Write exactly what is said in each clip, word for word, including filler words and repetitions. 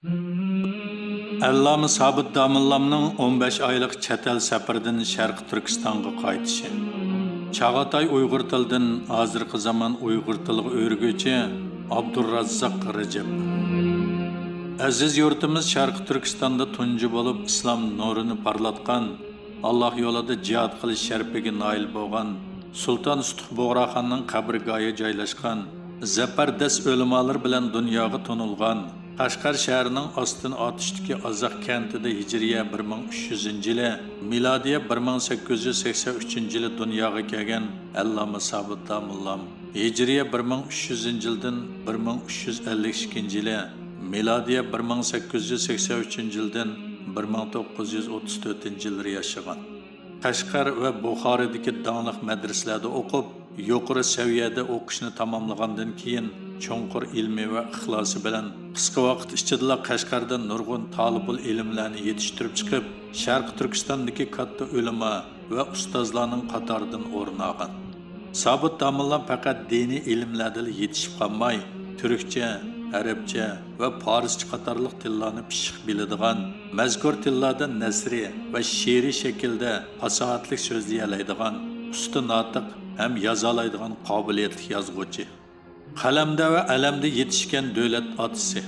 ئەللامە سابىت داموللامنىڭ ئون بەش ئايلىق چەت ئەل سەپىرىدىن شەرقىي تۈركىستانغا قايتىشى. چاغاتاي ئۇيغۇر تىلىدىن ھازىرقى زامان ئۇيغۇر تىلىغا ئۆرۈگۈچى ئابدۇراززاق رەجەپ. ئەزىز يۇرتىمىز شەرقىي تۈركىستاندا تۇنجى بولۇپ ئىسلام نۇرىنى پارلاتقان، ئاللاھ يولىدا جىھاد قىلىش شەرىپىگە نائىل بولغان سۇلتان سۇتۇق بۇغراخاننىڭ قەبرىگاھى جايلاشقان، زەپەردەس ئۆلىمالىرى بىلەن دۇنياغا تونۇلغان، قەشقەر شەھىرىنىڭ ئاستىن ئاتۇشتىكى ئازاق كەنتىدە ھىجرىيە بىر مىڭ ئۈچ يۈزىنچى يىلى، مىلادىيە بىر مىڭ سەككىز يۈز سەكسەن ئۈچىنچى يىلى دۇنياغا كەلگەن ئەللامە سابىت داموللام ھىجرىيە بىر مىڭ ئۈچ يۈزىنچى يىلدىن بىر مىڭ ئۈچ يۈز ئەللىك ئىككىنچى يىلى، مىلادىيە بىر مىڭ سەككىز يۈز سەكسەن ئۈچىنچى يىلدىن بىر مىڭ توققۇز يۈز ئوتتۇز تۆتىنچى يىللىرى ياشىغان. قەشقەر ۋە بۇخارىدىكى داڭلىق مەدرىسىلەردە ئوقۇپ، يۇقىرى سەۋىيەدە ئوقۇشنى تاماملىغاندىن كېيىن، چوڭقۇر ئىلمى ۋە ئىخلاسى بىلەن قىسقا ۋاقىت ئىچىدىلا قەشقەردە نۇرغۇن تالىبۇل ئىلىملەرنى يېتىشتۈرۈپ چىقىپ، شەرقىي تۈركىستاندىكى كاتتا ئۆلىما ۋە ئۇستازلارنىڭ قاتارىدىن ئورۇن ئالغان. سابىت داموللام پەقەت دىنىي ئىلىملەردىلا يېتىشىپ قالماي، تۈركچە، ئەرەبچە ۋە پارسچە قاتارلىق تىللارنى پىششىق بىلىدىغان، مەزكۇر تىللاردا نەسرىي ۋە شېئىرىي شەكىلدە پاساھەتلىك سۆزلىيەلەيدىغان، ئۇستا ناتىق ھەم يازالايدىغان قابىلىيەتلىك يازغۇچى. قەلەمدە ۋە ئەلەمدە يېتىشكەن دۆلەت ئاتىسى،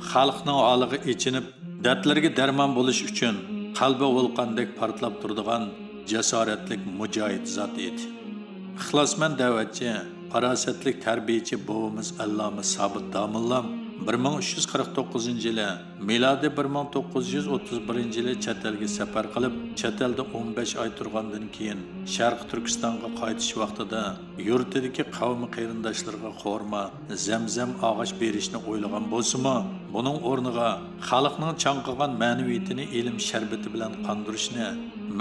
خەلقنىڭ ھالىغا ئېچىنىپ، دەردلىرىگە دەرمان بولۇش ئۈچۈن قەلبى ۋولقاندەك پارتلاپ تۇرىدىغان جاسارەتلىك مۇجاھىد زات ئىدى. ئىخلاسمەن دەۋەتچى، پاراسەتلىك تەربىيەچى بوۋىمىز ئەللامە سابىت داموللام بىر مىڭ ئۈچ يۈز قىرىق توققۇزىنچى يىلى، مىلادىي بىر مىڭ توققۇز يۈز ئوتتۇز بىرىنچى يىلى چەت ئەلگە سەپەر قىلىپ، چەت ئەلدە ئون بەش ئاي تۇرغاندىن كېيىن، شەرقىي تۈركىستانغا قايتىش ۋاقتىدا يۇرتىدىكى قەۋمى قېرىنداشلىرىغا خورما، زەمزەم ئاغاچ بېرىشنى ئويلىغان بولسىمۇ، بۇنىڭ ئورنىغا خەلقنىڭ چاڭقىغان مەنىۋىيىتىنى ئىلىم شەربىتى بىلەن قاندۇرۇشنى،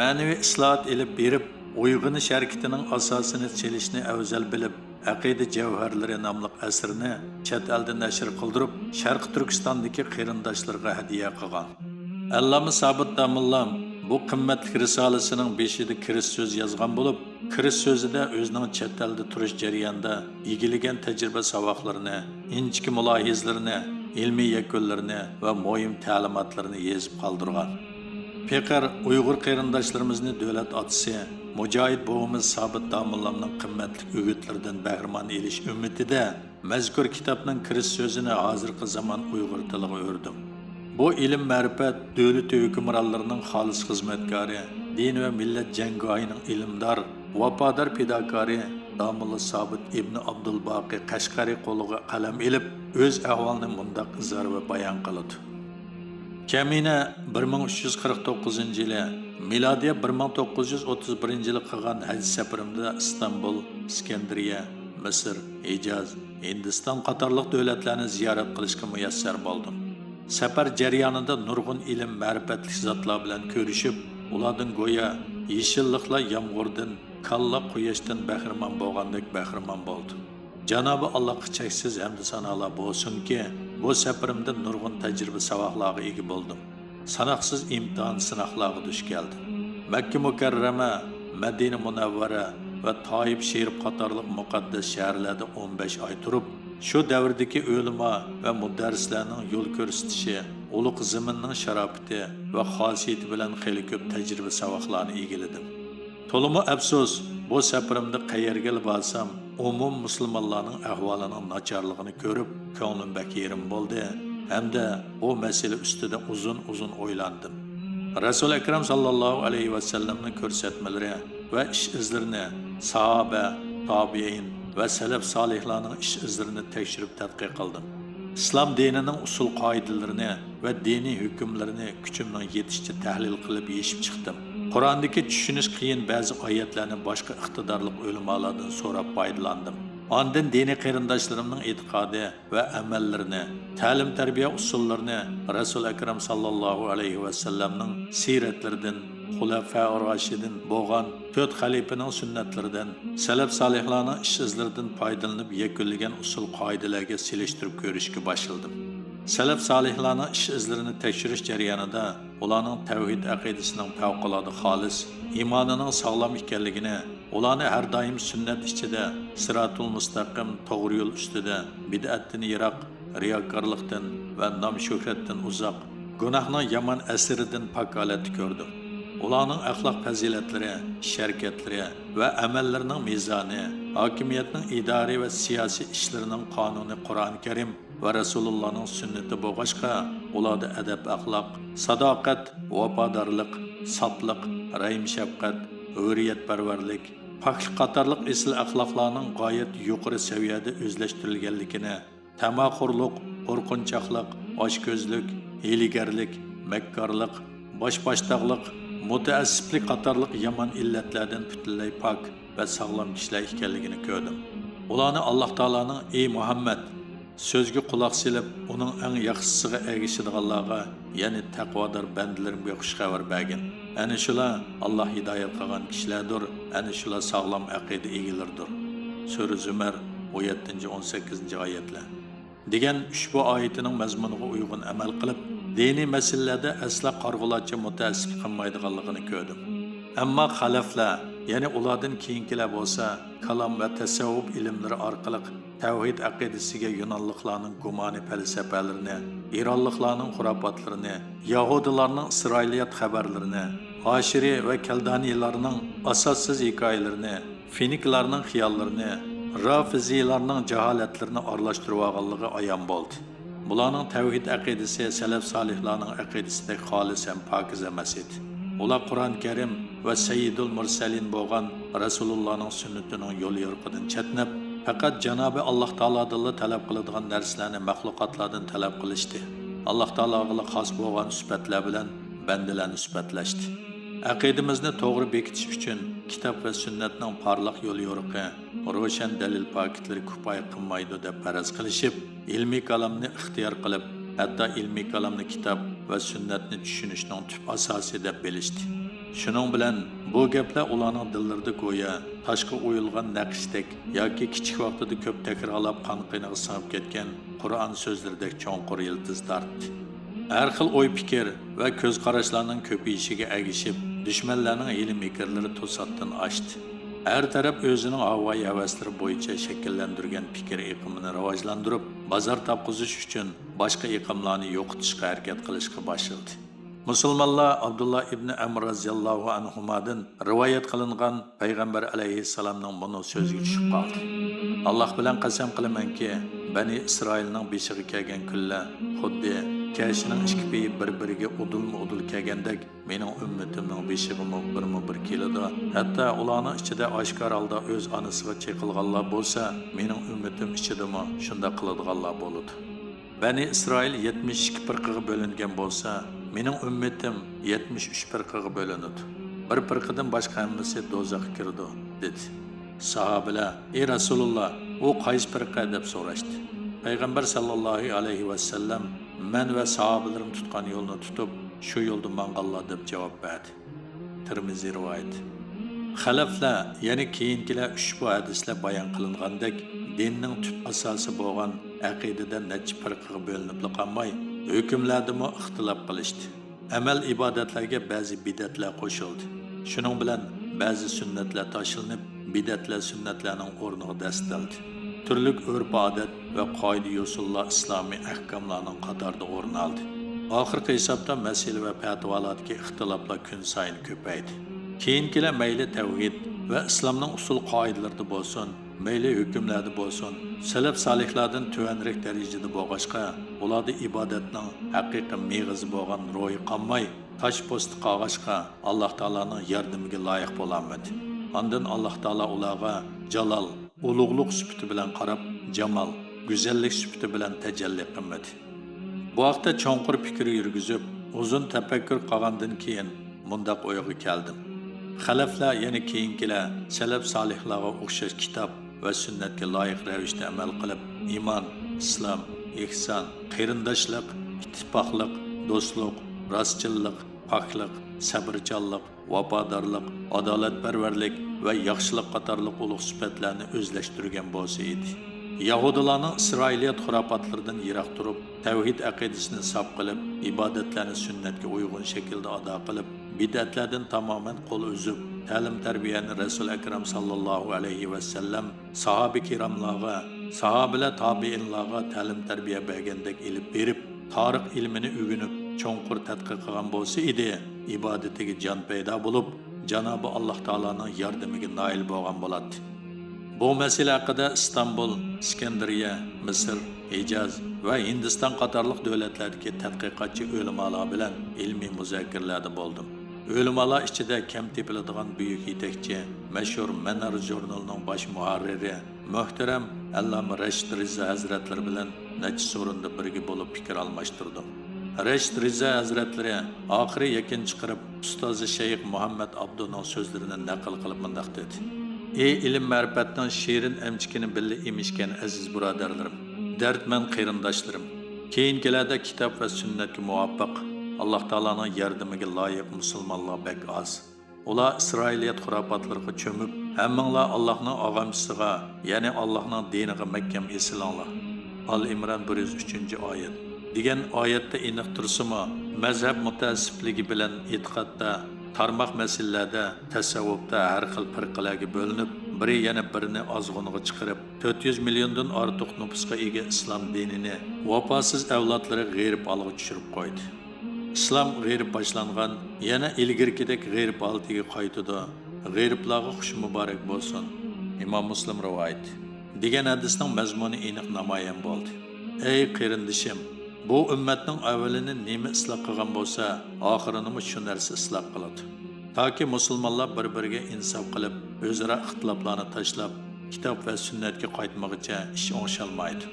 مەنىۋى ئىسلاھات ئېلىپ بېرىپ، ئويغىنىش ھەرىكىتىنىڭ ئاساسىنى سېلىشنى ئەۋزەل بىلىپ، ئەقىدە جەۋھەرلىرى ناملىق ئەسىرىنى چەت ئەلدە نەشر قىلدۇرۇپ، شەرقىي تۈركىستاندىكى قېرىنداشلىرىغا ھەدىيە قىلغان. ئەللامە سابىت داموللام بۇ قىممەتلىك رىسالىسىنىڭ بېشىدا كىرىش سۆزى يازغان بولۇپ، كىرىش سۆزىدە ئۆزىنىڭ چەت ئەلدە تۇرۇش جەريانىدا ئىگىلىگەن تەجرىبە ساۋاقلىرىنى، ئىنچىكە مۇلاھىزىلىرىنى، ئىلمىي يەكۈنلىرىنى ۋە مۇھىم تەلىماتلىرىنى يېزىپ قالدۇرغان. پېقىر ئۇيغۇر قېرىنداشلىرىمىزنى دۆلەت ئاتىسى، مۇجاھىد بوۋىمىز سابىت داموللامنىڭ قىممەتلىك ئۆگۈتلىرىدىن بەھرىمەن ئېلىش ئۈمىدىدە، مەزكۇر كىتابنىڭ كىرىش سۆزىنى ھازىرقى زامان ئۇيغۇر تىلىغا ئۆردۈم. بۇ ئىلىم-مەرىپەت دۆلىتى ھۆكۈمرانلىرىنىڭ خالىس خىزمەتكارى، دىن ۋە مىللەت جەڭگاھىنىڭ ئىلىمدار، ۋاپادار پىداكارى داموللا سابىت ئىبنى ئابدۇلباقى قەشقەرى قولىغا قەلەم ئېلىپ، ئۆز ئەھۋالىنى مۇنداق ئىزھار ۋە بايان قىلىدۇ. كەمىنە بىر مىڭ ئۈچ يۈز قىرىق توققۇزىنچى يىلى، مىلادىيە بىر مىڭ توققۇز يۈز ئوتتۇز بىرىنچى يىلى قىلغان ھەج سەپىرىمدە ئىستانبۇل، ئىسكەندەرىيە، مىسىر، ھىجاز، ھىندىستان قاتارلىق دۆلەتلەرنى زىيارەت قىلىشقا مۇيەسسەر بولدۇم. سەپەر جەريانىدا نۇرغۇن ئىلىم-مەرىپەتلىك زاتلار بىلەن كۆرۈشۈپ، ئۇلاردىن گويا يېشىللىقلار يامغۇردىن، كاللار قۇياشتىن بەھرىمەن بولغاندەك بەھرىمەن بولدۇم. جانابى ئاللاھقا چەكسىز ھەمدۇ سانالار بولسۇنكى، بۇ سەپىرىمدە نۇرغۇن تەجرىبە-ساۋاقلارغا ئىگە بولدۇم. ساناقسىز ئىمتىھان-سىناقلارغا دۇچ كەلدىم. مەككە مۇكەررەمە، مەدىنە مۇنەۋۋەرە ۋە تائىپ شېرىپ قاتارلىق مۇقەددەس شەھەرلەردە ئون بەش ئاي تۇرۇپ، شۇ دەۋردىكى ئۆلىما ۋە مۇدەررىسلەرنىڭ يول كۆرسىتىشى، ئۇلۇغ زېمىننىڭ شاراپىتى ۋە خاسىيىتى بىلەن خېلى كۆپ تەجرىبە-ساۋاقلارنى ئىگىلىدىم. تولىمۇ ئەپسۇس، بۇ سەپىرىمدە قەيەرگىلا بارسام، ئومۇم مۇسۇلمانلارنىڭ ئەھۋالىنىڭ ناچارلىقىنى كۆرۈپ، كۆڭلۈم بەك يېرىم بولدى ھەمدە بۇ مەسىلە ئۈستىدە ئۇزۇن-ئۇزۇن ئويلاندىم. رەسۇل ئەكرەم ساللاللاھۇ ئەلەيھى ۋەسەللەمنىڭ كۆرسەتمىلىرى ۋە ئىش ئىزلىرىنى، ساھابە، تابىئىن ۋە سەلەف سالىھلارنىڭ ئىش ئىزلىرىنى تەكشۈرۈپ تەتقىق قىلدىم. ئىسلام دىنىنىڭ ئۇسۇل قائىدىلىرىنى ۋە دىنىي ھۆكۈملىرىنى كۈچۈمنىڭ يېتىشىچە تەھلىل قىلىپ يېشىپ چىقتىم. قۇرئاندىكى چۈشىنىش قىيىن بەزى ئايەتلەرنى باشقا ئىقتىدارلىق ئۆلىمالاردىن سوراپ پايدىلاندىم. ئاندىن دىنىي قېرىنداشلىرىمنىڭ ئېتىقادى ۋە ئەمەللىرىنى، تەلىم-تەربىيە ئۇسۇللىرىنى، رەسۇل ئەكرەم ساللاللاھۇ ئەلەيھى ۋەسەللەمنىڭ سىرەتلىرىدىن، خۇلەفائۇ راشىدىن بولغان تۆت خەلىپىنىڭ سۈننەتلىرىدىن، سەلەپ سالىھلارنىڭ ئىش ئىزلىرىدىن پايدىلىنىپ يەكۈنلىگەن ئۇسۇل قائىدىلەرگە سېلىشتۇرۇپ كۆرۈشكە باشلىدىم. سەلەپ سالىھلارنىڭ ئىش ئىزلىرىنى تەكشۈرۈش جەريانىدا ئۇلارنىڭ تەۋھىد ئەقىدىسىنىڭ پەۋقۇلئاددە خالىس، ئىمانىنىڭ ساغلام ئىكەنلىكىنى، ئۇلارنى ھەر دائىم سۈننەت ئىچىدە، سىراتۇل مۇستەقىم، توغرا يول ئۈستىدە، بىدئەتتىن يىراق، رىياكارلىقتىن ۋە نام-شۆھرەتتىن ئۇزاق، گۇناھنىڭ يامان ئەسىرىدىن پاك ھالەتتە كۆردۈم. ئۇلارنىڭ ئەخلاق پەزىلەتلىرى، ئىش-ھەرىكەتلىرى ۋە ئەمەللىرىنىڭ مىزانى، ھاكىمىيەتنىڭ ئىدارىي ۋە سىياسىي ئىشلىرىنىڭ قانۇنى قۇرئان كەرىم ۋە رەسۇلۇللانىڭ سۈننىتى بولغاچقا، ئۇلاردا ئەدەپ-ئەخلاق، ساداقەت، ۋاپادارلىق، ساپلىق، رەھىم-شەپقەت، ھۆرىيەتپەرۋەرلىك، پاكلىق قاتارلىق ئېسىل ئەخلاقلارنىڭ غايەت يۇقىرى سەۋىيەدە ئۆزلەشتۈرۈلگەنلىكىنى، تەماخورلۇق، قورقۇنچاقلىق، ئاچكۆزلۈك، ھىيلىگەرلىك، مەككارلىق، باشباشتاقلىق، مۇتەئەسسىپلىك قاتارلىق يامان ئىللەتلەردىن پۈتۈنلەي پاك ۋە ساغلام كىشىلەر ئىكەنلىكىنى كۆردۈم. ئۇلارنى ئاللاھ تائالانىڭ، ئى مۇھەممەد، سۆزگە قۇلاق سېلىپ، ئۇنىڭ ئەڭ ياخشىسىغا ئەگىشىدىغانلارغا، يەنى تەقۋادار بەندىلىرىمگە خۇش خەۋەر بەرگىن. ئەنە شۇلار ئاللاھ ھىدايەت قىلغان كىشىلەردۇر، ئەنە شۇلار ساغلام ئەقىدە ئىگىلىرىدۇر. سۈرە زۇمەر، ئون يەتتىنچى، ئون سەككىزىنچى ئايەتلەر. دېگەن ئۇشبۇ ئايىتىنىڭ مەزمۇنىغا ئۇيغۇن ئەمەل قىلىپ، دىنىي مەسىلىلەردە ئەسلا قارىغۇلارچە مۇتەئەسسىپ قىلمايدىغانلىقىنى كۆردۈم. ئەمما خەلەفلەر، يەنى ئۇلاردىن كېيىنكىلەر بولسا، كالام ۋە تەسەۋۋۇپ ئىلىملىرى ئارقىلىق تەۋھىد ئەقىدىسىگە يۇنانلىقلارنىڭ گۇمانىي پەلسەپەلىرىنى، ئىرانلىقلارنىڭ خۇراپاتلىرىنى، يەھۇدىيلارنىڭ ئىسرائىلىيەت خەۋەرلىرىنى، ئاشىرى ۋە كەلدانىيلارنىڭ ئاساسسىز ھېكايىلىرىنى، فىنىكلارنىڭ خىياللىرىنى، رافىزىيلارنىڭ جاھالەتلىرىنى ئارىلاشتۇرۇۋالغانلىقى ئايان بولدى. بۇلارنىڭ تەۋھىد ئەقىدىسى سەلەف سالىھلارنىڭ ئەقىدىسىدەك خالىس ھەم پاكىز ئەمەس ئىدى. ئۇلار قۇرئان كەرىم ۋە سەييىدۇل مۇرسەلىن بولغان رەسۇلۇللانىڭ سۈننىتىنىڭ يوليورۇقىدىن چەتنەپ، پەقەت جانابى ئاللاھ تائالادىنلا تەلەپ قىلىدىغان نەرسىلەرنى مەخلۇقاتلاردىن تەلەپ قىلىشتى. ئاللاھ تائالاغىلا خاس بولغان سۈپەتلەر بىلەن بەندىلەرنى سۈپەتلەشتى. ئەقىدىمىزنى توغرا بېكىتىش ئۈچۈن كىتاب ۋە سۈننەتنىڭ پارلاق يوليورۇقى، روشەن دەلىل پاكىتلىرى كۇپايە قىلمايدۇ دەپ پەرەز قىلىشىپ، ئىلمىي كالامنى ئىختىيار قىلىپ، ھەتتا ئىلمىي كالامنى كىتاب ۋە سۈننەتنى چۈشىنىشنىڭ تۈپ ئاساسى دەپ بىلىشتى. شۇنىڭ بىلەن بۇ گەپلەر ئۇلارنىڭ دىللىرىدا گويا تاشقا ئويۇلغان نەقىشتەك ياكى كىچىك ۋاقتىدا كۆپ تەكرارلاپ قان قېنىغا سىڭىپ كەتكەن قۇرئان سۆزلىرىدەك چوڭقۇر يىلتىز تارتتى. ھەر خىل ئوي-پىكىر ۋە كۆز قاراشلارنىڭ كۆپىيىشىگە ئەگىشىپ، دۈشمەنلەرنىڭ ھىيلە-مىكىرلىرى توساتتىن ئاشتى. ھەر تەرەپ ئۆزىنىڭ ھاۋايى-ھەۋەسلىرى بويىچە شەكىللەندۈرگەن پىكىر ئېقىمىنى راۋاجلاندۇرۇپ، بازار تاپقۇزۇش ئۈچۈن باشقا ئېقىملارنى يوقىتىشقا ھەرىكەت قىلىشقا باشلىدى. مۇسۇلمانلار ئابدۇللا ئىبنى ئەمر رەزىياللاھۇ ئەنھۇمادىن رىۋايەت قىلىنغان پەيغەمبەر ئەلەيھىسسالامنىڭ مۇنۇ سۆزىگە چۈشۈپ قالدى: «ئاللاھ بىلەن قەسەم قىلىمەنكى، بەنى ئىسرائىلنىڭ بېشىغا كەلگەن كۈنلەر خۇددى كەشىنىڭ ئىككى پېيى بىر-بىرىگە ئۇدۇلمۇ-ئۇدۇل كەلگەندەك، مېنىڭ ئۈممىتىمنىڭ بېشىغىمۇ بىرمۇ-بىر كېلىدۇ. ھەتتا ئۇلارنىڭ ئىچىدە ئاشكارا ھالدا ئۆز ئانىسىغا چېقىلغانلار بولسا، مېنىڭ ئۈممىتىم ئىچىدىمۇ شۇنداق قىلىدىغانلار بولىدۇ.» بەنى ئىسرائىل يەتمىش ئىككى پىرقىگە بۆلۈنگەن بولسا، مېنىڭ ئۈممىتىم يەتمىش ئۈچ پىرقىگە بۆلۈنىدۇ. بىر پىرقىدىن باشقا ھەممىسى دوزاخقا كىرىدۇ، دېدى. ساھابىلەر: «ئى رەسۇلۇللا، ئۇ قايسى پىرقە؟» دەپ سوراشتى. پەيغەمبەر ساللاللاھۇ ئەلەيھى ۋەسەللەم: «مەن ۋە ساھابىلىرىم تۇتقان يولنى تۇتۇپ، شۇ يولدا ماڭغانلار» دەپ جاۋاب بەردى. تىرمىزى رىۋايىتى. خەلەفلەر، يەنى كېيىنكىلەر ئۇشبۇ ھەدىسلەر بايان قىلىنغاندەك دىننىڭ تۈپ ئاساسى بولغان ئەقىدىدە نەچچە پىرقىگە بۆلۈنۈپلا قالماي، ھۆكۈملەردىمۇ ئىختىلاپ قىلىشتى. ئەمەل ئىبادەتلەرگە بەزى بىدئەتلەر قوشۇلدى. شۇنىڭ بىلەن بەزى سۈننەتلەر تاشلىنىپ، بىدئەتلەر سۈننەتلەرنىڭ ئورنىغا دەسسىتىلدى. تۈرلۈك ئۆرپ-ئادەت ۋە قائىدە-يوسۇنلار ئىسلامىي ئەھكاملارنىڭ قاتارىدا ئورۇن ئالدى. ئاخىرقى ھېسابتا مەسىلە ۋە پەتىۋالاردىكى ئىختىلاپلار كۈنسايىن كۆپەيدى. كېيىنكىلەر مەيلى تەۋھىد ۋە ئىسلامنىڭ ئۇسۇل قائىدىلىرىدا بولسۇن، مەيلى ھۆكۈملەردە بولسۇن، سەلەف سالىھلاردىن تۆۋەنرەك دەرىجىدە بولغاچقا، ئۇلاردا ئىبادەتنىڭ ھەقىقىي مېغىزى بولغان روھى قالماي، تاش پوستى قالغاچقا، ئاللاھ تائالانىڭ ياردىمىگە لايىق بولالمىدى. ئاندىن ئاللاھ تائالا ئۇلارغا جالال، ئۇلۇغلۇق سۈپىتى بىلەن قاراپ، جامال، گۈزەللىك سۈپىتى بىلەن تەجەللى قىلمىدى. بۇ ھەقتە چوڭقۇر پىكىر يۈرگۈزۈپ، ئۇزۇن تەپەككۇر قىلغاندىن كېيىن، مۇنداق ئويغا كەلدىم. خەلەفلەر، يەنى كېيىنكىلەر سەلەف سالىھلارغا ئوخشاش كىتاب ۋە سۈننەتكە لايىق رەۋىشتە ئەمەل قىلىپ، ئىمان، ئىسلام، ئېھسان، قېرىنداشلىق، ئىتتىپاقلىق، دوستلۇق، راستچىللىق، پاكلىق، سەۋرچانلىق، ۋاپادارلىق، ئادالەتپەرۋەرلىك ۋە ياخشىلىق قاتارلىق ئۇلۇغ سۈپەتلەرنى ئۆزلەشتۈرگەن بولسا ئىدى. يەھۇدىيلارنىڭ ئىسرائىلىيەت خۇراپاتلىرىدىن يىراق تۇرۇپ، تەۋھىد ئەقىدىسىنى ساپ قىلىپ، ئىبادەتلەرنى سۈننەتكە ئۇيغۇن شەكىلدە ئادا قىلىپ، بىدئەتلەردىن تامامەن قول ئۈزۈپ، تەلىم-تەربىيەنى رەسۇل ئەكرەم ساللاللاھۇ ئەلەيھى ۋەسەللەم ساھابە كىراملارغا ساھابىلەر تابىئىنلارغا تەلىم-تەربىيە بەرگەندەك ئېلىپ بېرىپ، تارىخ ئىلمىنى ئۆگىنىپ، چوڭقۇر تەتقىق قىلغان بولسا ئىدى، ئىبادىتىگە جان پەيدا بولۇپ، جانابى ئاللاھ تائالانىڭ ياردىمىگە نائىل بولغان بولاتتى. بۇ مەسىلە ھەققىدە ئىستانبۇل، ئىسكەندەرىيە، مىسىر، ھىجاز ۋە ھىندىستان قاتارلىق دۆلەتلەردىكى تەتقىقاتچى ئۆلىمالار بىلەن ئىلمىي مۇزاكىرىلەردە بولدۇم. ئۆلىمالار ئىچىدە كەم تېپىلىدىغان بۈيۈك يېتەكچى، مەشھۇر مەنار ژۇرنىلىنىڭ باش مۇھەررىرى، مۆھتەرەم ئەللامە رەشىد رىزا ھەزرەتلىرى بىلەن نەچچە سورۇندا بىرگە بولۇپ پىكىر ئالماشتۇردۇم. رەشىد رىزا ھەزرەتلىرى ئاخىرى يەكۈن چىقىرىپ، ئۇستازى شەيخ مۇھەممەد ئابدۇنىڭ سۆزلىرىنى نەقىل قىلىپ مۇنداق دېدى: ئى ئىلىم-مەرىپەتنىڭ شېرىن ئەمچىكىنى بىللە ئېمىشكەن ئەزىز بۇرادەرلىرىم، دەردمەن قېرىنداشلىرىم! كېيىنكىلەردە كىتاب ۋە سۈننەتكە مۇۋاپىق، ئاللاھ تائالانىڭ ياردىمىگە لايىق مۇسۇلمانلار بەك ئاز. ئۇلار ئىسرائىلىيەت خۇراپاتلىرىغا چۆمۈپ، ھەممىڭلار ئاللاھنىڭ ئاغامچىسىغا، يەنى ئاللاھنىڭ دىنىغا مەھكەم ئېسىلىڭلار. ئال ئىمران بىر يۈز ئۈچىنچى ئايەت. دېگەن ئايەتتە ئېنىق تۇرسىمۇ، مەزھەپ مۇتەئەسسىپلىكى بىلەن ئېتىقادتا، تارماق مەسىلىلەردە، تەسەۋۋۇپتا ھەر خىل پىرقىلەرگە بۆلۈنۈپ، بىرى يەنە بىرىنى ئازغۇنغا چىقىرىپ، تۆت يۈز مىليوندىن ئارتۇق نوپۇسقا ئىگە ئىسلام دىنىنى ۋاپاسىز ئەۋلادلىرى غېرىب ھالغا چۈشۈرۈپ قويدى. ئىسلام غېرىب باشلانغان، يەنە ئىلگىرىكىدەك غېرىب ھالىتىگە قايتىدۇ. غېرىبلارغا خۇش مۇبارەك بولسۇن. ئىمام مۇسلىم رىۋايىتى. دېگەن ھەدىسنىڭ مەزمۇنى ئېنىق نامايان بولدى. ئەي قېرىندىشىم، بۇ ئۈممەتنىڭ ئەۋۋىلىنى نېمە ئىسلاھ قىلغان بولسا، ئاخىرىنىمۇ شۇ نەرسە ئىسلاھ قىلىدۇ. تاكى مۇسۇلمانلار بىر-بىرىگە ئىنساپ قىلىپ، ئۆزئارا ئىختىلاپلارنى تاشلاپ، كىتاب ۋە سۈننەتكە قايتمىغىچە ئىش ئوڭشالمايدۇ.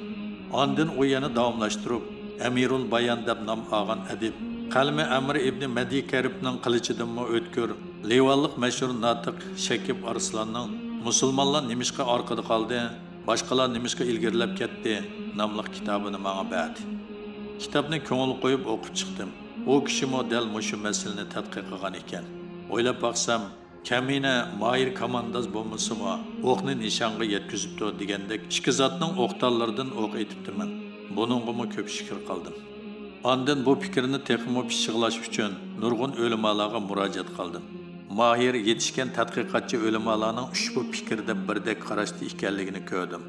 ئاندىن ئۇ يەنە داۋاملاشتۇرۇپ، ئەمىرۇل بايان دەپ نام ئالغان ئەدىب، قەلىمى ئەمىر ئىبنى مەدى كەربنىڭ قىلىچىدىنمۇ ئۆتكۈر، لىۋانلىق مەشھۇر ناتىق شەكىب ئارسلاننىڭ مۇسۇلمانلار نېمىشقا ئارقىدا قالدى، باشقىلار نېمىشقا ئىلگىرىلەپ كەتتى ناملىق كىتابىنى ماڭا بەردى. كىتابنى كۆڭۈل قويۇپ ئوقۇپ چىقتىم. ئۇ كىشىمۇ دەل مۇشۇ مەسىلىنى تەتقىق قىلغان ئىكەن. ئويلاپ باقسام، كەمىنە ماھىر كامانداز بولمىسىمۇ، ئوقنى نىشانغا يەتكۈزۈپتۇ دېگەندەك ئىككى زاتنىڭ ئوقدانلىرىدىن ئوق ئېتىپتىمەن. بۇنىڭغىمۇ كۆپ شۈكۈر قىلدىم. ئاندىن بۇ پىكىرنى تېخىمۇ پىششىقلاش ئۈچۈن نۇرغۇن ئۆلىمالارغا مۇراجىئەت قىلدىم. ماھىر، يېتىشكەن تەتقىقاتچى ئۆلىمالارنىڭ ئۇشبۇ پىكىردە بىردەك قاراشتا ئىكەنلىكىنى كۆردۈم.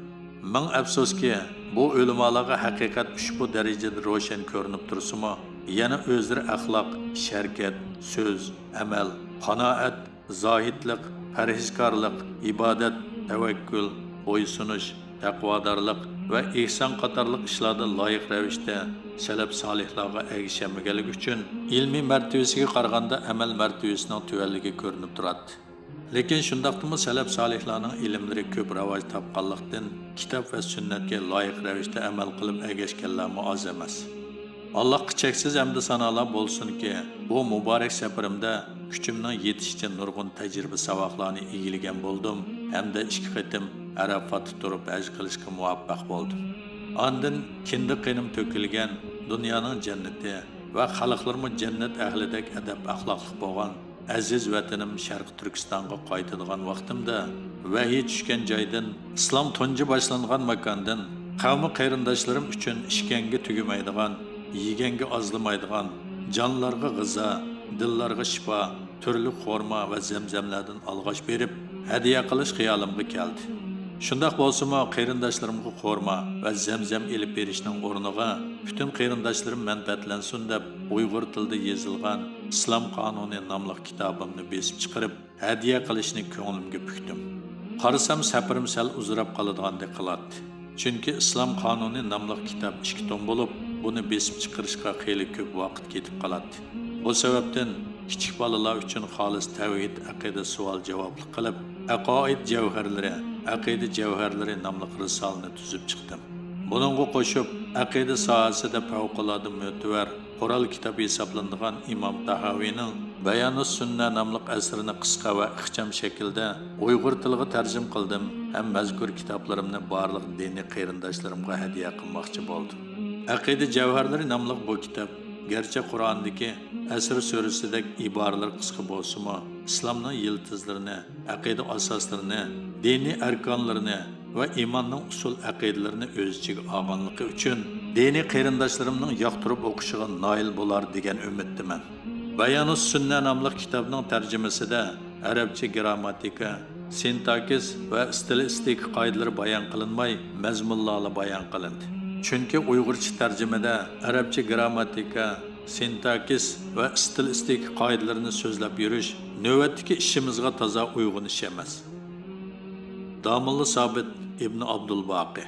مىڭ ئەپسۇسكى، بۇ ئۆلىمالارغا ھەقىقەت ئۇشبۇ دەرىجىدە روشەن كۆرۈنۈپ تۇرسىمۇ، يەنە ئۆزلىرى ئەخلاق، ئىش-ھەرىكەت، سۆز، ئەمەل، قانائەت، زاھىدلىق، پەرھىزكارلىق، ئىبادەت، تەۋەككۈل، بويسۇنۇش، تەقۋادارلىق ۋە ئېھسان قاتارلىق ئىشلاردا لايىق رەۋىشتە سەلەپ سالىھلارغا ئەگىشەلمىگەنلىكى ئۈچۈن، ئىلمىي مەرتىۋىسىگە قارىغاندا ئەمەل مەرتىۋىسىنىڭ تۆۋەنلىكى كۆرۈنۈپ تۇراتتى. لېكىن شۇنداقتىمۇ سەلەپ سالىھلارنىڭ ئىلىملىرى كۆپ راۋاج تاپقانلىقتىن، كىتاب ۋە سۈننەتكە لايىق رەۋىشتە ئەمەل قىلىپ ئەگەشكەنلەرمۇ ئاز ئەمەس. ئاللاھقا چەكسىز ھەمدۇ سانالار بولسۇنكى، بۇ مۇبارەك سەپىرىمدە كۈچۈمنىڭ يېتىشىچە نۇرغۇن تەجرىبە-ساۋاقلارنى ئىگىلىگەن بولدۇم ھەمدە ئىككى قېتىم ئەرەپاتتا تۇرۇپ ھەج قىلىشقا مۇۋەپپەق بولدۇم. ئاندىن كىندىك قېنىم تۆكۈلگەن، دۇنيانىڭ جەننىتى ۋە خەلقلىرىمۇ جەننەت ئەھلىدەك ئەدەپ-ئەخلاقلىق بولغان ئەزىز ۋەتىنىم شەرقىي تۈركىستانغا قايتىدىغان ۋاقتىمدا، ۋەھىي چۈشكەن جايدىن، ئىسلام تۇنجى باشلانغان ماكاندىن، قەۋمى قېرىنداشلىرىم ئۈچۈن ئىچكەنگە تۈگىمەيدىغان، يېگەنگە ئازلىمايدىغان، جانلارغا غىزا، دىللارغا شىپا، تۈرلۈك خورما ۋە زەمزەملەردىن ئالغاش بېرىپ، ھەدىيە قىلىش خىيالىمغا كەلدى. شۇنداق بولسىمۇ، قېرىنداشلىرىمغا خورما ۋە زەمزەم ئېلىپ بېرىشنىڭ ئورنىغا، پۈتۈن قېرىنداشلىرىم مەنپەئەتلەنسۇن دەپ، ئۇيغۇر تىلىدا يېزىلغان ئىسلام قانۇنى ناملىق كىتابىمنى بېسىپ چىقىرىپ، ھەدىيە قىلىشنى كۆڭلۈمگە پۈكتۈم. قارىسام، سەپىرىم سەل ئۇزىراپ قالىدىغاندەك قىلاتتى. چۈنكى ئىسلام قانۇنى ناملىق كىتاب ئىككى توم بولۇپ، بۇنى بېسىپ چىقىرىشقا خېلى كۆپ ۋاقىت كېتىپ قالاتتى. بۇ سەۋەبتىن كىچىك بالىلار ئۈچۈن خالىس تەۋھىد، ئەقىدە سوئال-جاۋابلىق قىلىپ، ئەقائىد جەۋھەرلىرى، ئەقىدە جەۋھەرلىرى ناملىق رىسالىنى تۈزۈپ چىقتىم. بۇنىڭغا قوشۇپ، ئەقىدە ساھەسىدە پەۋقۇلئاددە مۆتىۋەر قورال كىتاب ھېسابلىنىدىغان ئىمام تاھاۋىنىڭ بايانۇس سۈننە ناملىق ئەسىرىنى قىسقا ۋە ئىخچام شەكىلدە ئۇيغۇر تىلىغا تەرجىمە قىلدىم ھەم مەزكۇر كىتابلىرىمنى بارلىق دىنىي قېرىنداشلىرىمغا ھەدىيە قىلماقچى بولدۇم. ئەقىدە جەۋھەرلىرى ناملىق بۇ كىتاب گەرچە قۇرئاندىكى ئەسر سۈرىسىدەك ئىبارىلىرى قىسقا بولسىمۇ، ئىسلامنىڭ يىلتىزلىرىنى، ئەقىدە ئاساسلىرىنى، دىنىي ئەركانلىرىنى ۋە ئىماننىڭ ئۇسۇل ئەقىدىلىرىنى ئۆز ئىچىگە ئالغانلىقى ئۈچۈن، دىنىي قېرىنداشلىرىمنىڭ ياقتۇرۇپ ئوقۇشىغا نائىل بولار دېگەن ئۈمىدتىمەن. بايانۇس سۈننە ناملىق كىتابنىڭ تەرجىمىسىدە ئەرەبچە گىرامماتىكا، سىنتاكسىس ۋە ستىلىستىكا قائىدىلىرى بايان قىلىنماي، مەزمۇنلارلا بايان قىلىندى. چۈنكى ئۇيغۇرچە تەرجىمىدە ئەرەبچە گرامماتىكا، سىنتاكسىس ۋە ستىلىستىكا قائىدىلىرىنى سۆزلەپ يۈرۈش نۆۋەتتىكى ئىشىمىزغا تازا ئۇيغۇن ئىش ئەمەس. داموللا سابىت ئىبن ئابدۇلباقى.